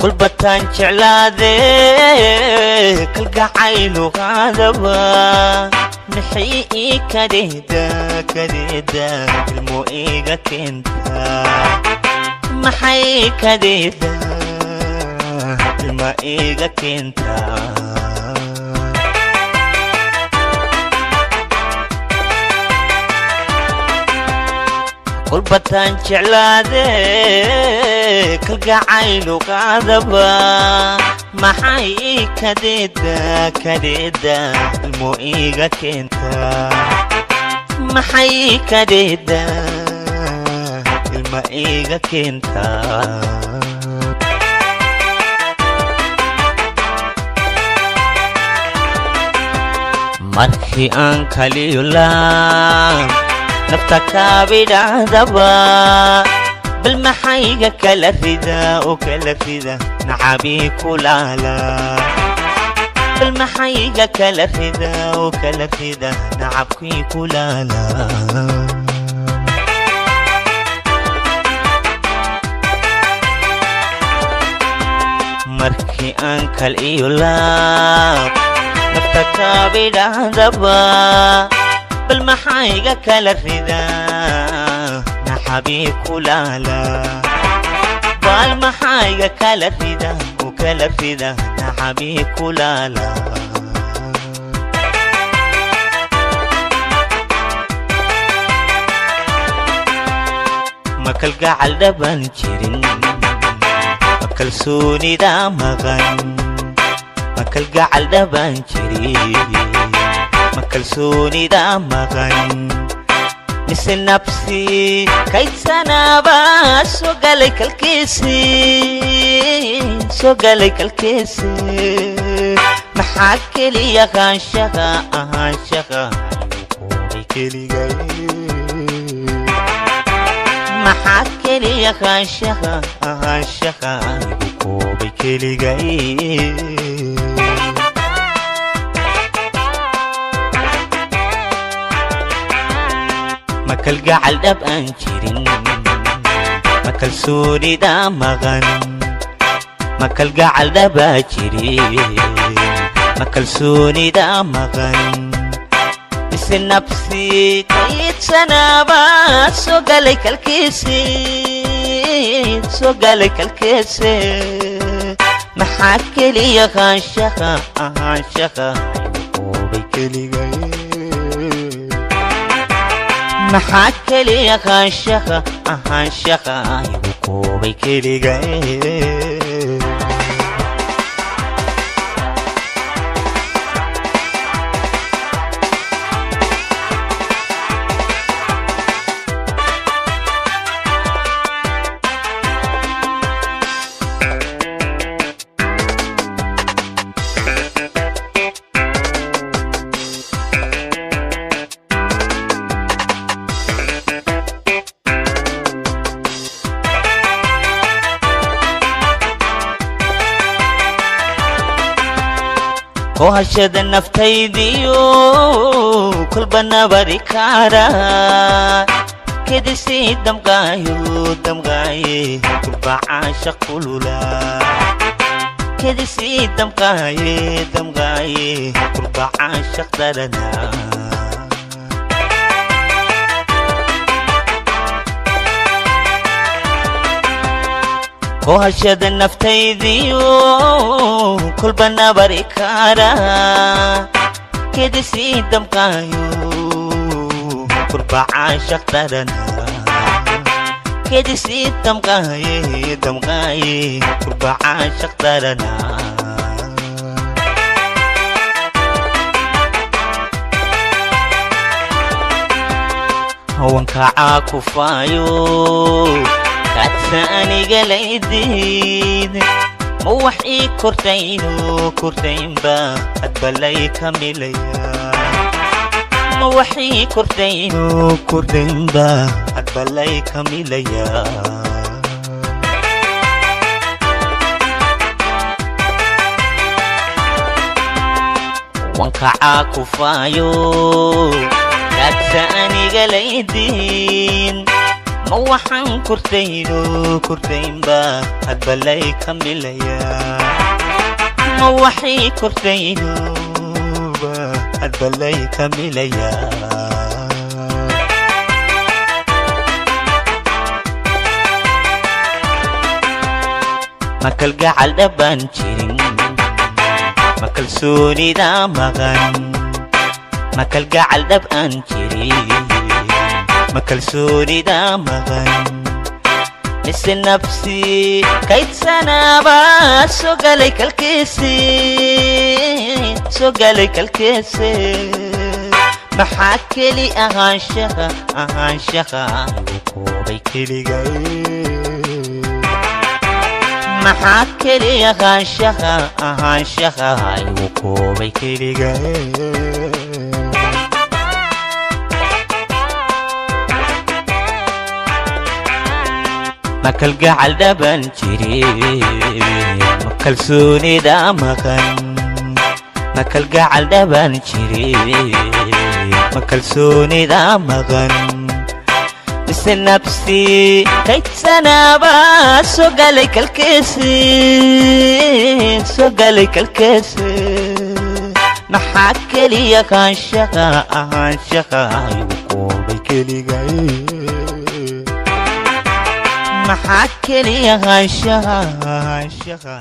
Kulbataan jeclaadee kalgacaylu qaadaba, maxay ii kadeeda kadeeda ilmo iiga keentaa? Maxay kadeeda ilma iiga keentaa? Kulbataan jeclaadee kalgacaylu qaadaba, maxay ii kadeeda kadeeda ilmo iiga keentaa? Maxay kadeeda ilma iiga keentaa? Markii aan kaliyo laab nafta kaabidhahdaba, bal maxayga kala rida oo kala rida nacabii kulaala? Bal maxayga kala rida oo kala rida nacabkii kulaala? Markii aan kal iyo laab nafta kaabidhahdaba, bal maxayga kala rida naxabii kulaala? Bal maxayga kala rida oo kala rida naxabii kulaala? Ma kalgacal dhaban jirin? Ma kalsoonida maqan? Ma kalgacal dhaban jirin? Ma kalsoonida maqan? Mise nabsi kaydsanaba soo galay kalkiisii, soo galay kalkiisii? Maxaa keliya ahaanshaha ahaanshaha igu koobay keligay? Maxaa keliya ahaanshaha ahaanshaha igu koobay keligay? Ma kalgacal dhab aan jirin? Ma kalsoonida maqan? Ma kalgacal dhabaa jirin? Ma kalsoonida maqan? Mise nabsi kaydsanaba soo galay kalkiisii, soo galay kalkiisii? Maxaa keliya ahaanshaha ahaanshaha igu koobay keligay? Maxaa keliya ahaanshaha ahaanshaha igu koobay keligay? Kohashada naftaydiyo kolba nabari kaara, kedisii damqaayo damqaaye kurba caashaq kulula, kedisii damqaaye damqaaye kurba caashaq darana. Kohashada naftaydiyo kolba nabari kaara, kedisii damqaayo kurba caashaq darana, kedisii damqaaye damqaaye kurba caashaq darana. Hawankacaa kufaayo kaadsa aniga laydiid, ma wax ii kordhayno kordhaynba hadba lay ka milaya? Ma wax ii kordhayno kordhaynba hadba lay ka milaya? Wankacaa kufaayo kaadsa aniga laydiin, Ma waxaan kordhayno kordhaynba hadba lay ka milaya? Ma waxay kordhaynoba hadba lay ka milaya? Ma kalgacal dhabbaan jirin? Ma kalsoonida maqan? Ma kalgacal dhab aan jirin? Ma kalsoonida maqan? Mise nafsi kaydsanaaba soo galay kalkiisi, soo galay kalkiisi? Maxaa keli ahaanshaha, ahaanshaha igu koobay keligay? Maxaa keli ahaanshaha, ahaanshaha igu koobay keligay? Ma kalgacal dhaban jirin? Ma kalsoonida maqan? Ma kalgacal dhaban jirin? Ma kalsoonida maqan? Mise nafsi kaydsanaaba soo galay kalkiisi, soo galay kalkiisi? Maxaa keliya ahaanshaha, ahaanshaha igu koobay keligay? Maxaa keliya ahaanshaha, ahaanshaha